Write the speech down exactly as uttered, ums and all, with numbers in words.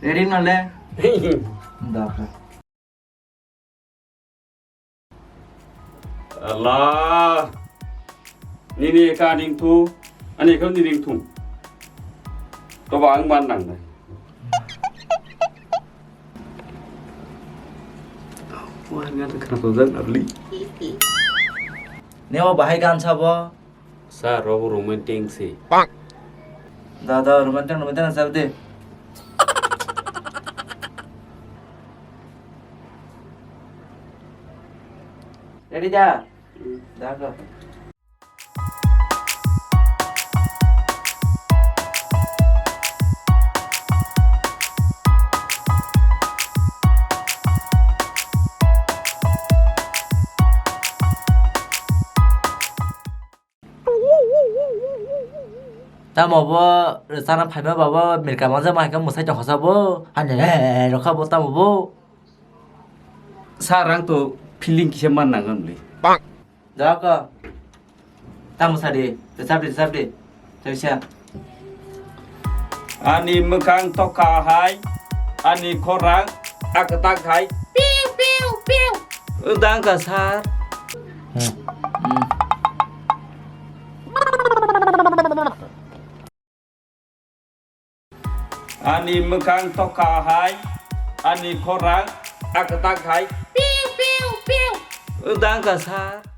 Ready no le? Da ka. Allah. Nini ka ning thu, ani ka ni ning thu. To ba ang man nang nai. Wah, ngat khana to jang abli. Neo bahai gan sabo. Sir, robo romantic si. Da, da, romantic, romantic na sabde. Ready da? Da ka. Tamo bo rwchapna phaima babo mirka manjak ma hai khe mwsai tong kha bo. Ani he rokha bo tamo bo. Sir, ang to feeling kisa man nang ang li. Doko. Tamo sadi, rwchap di, rwchap di. Tawisa. Ani mwkhang tokha hai, ani khorang aktak hai. Piu, piu, piu. Dangka sir. Hmm. Ani mwkhang tokha hai, ani khorang aktak hai. Piu, piu, piu. Dangka sir.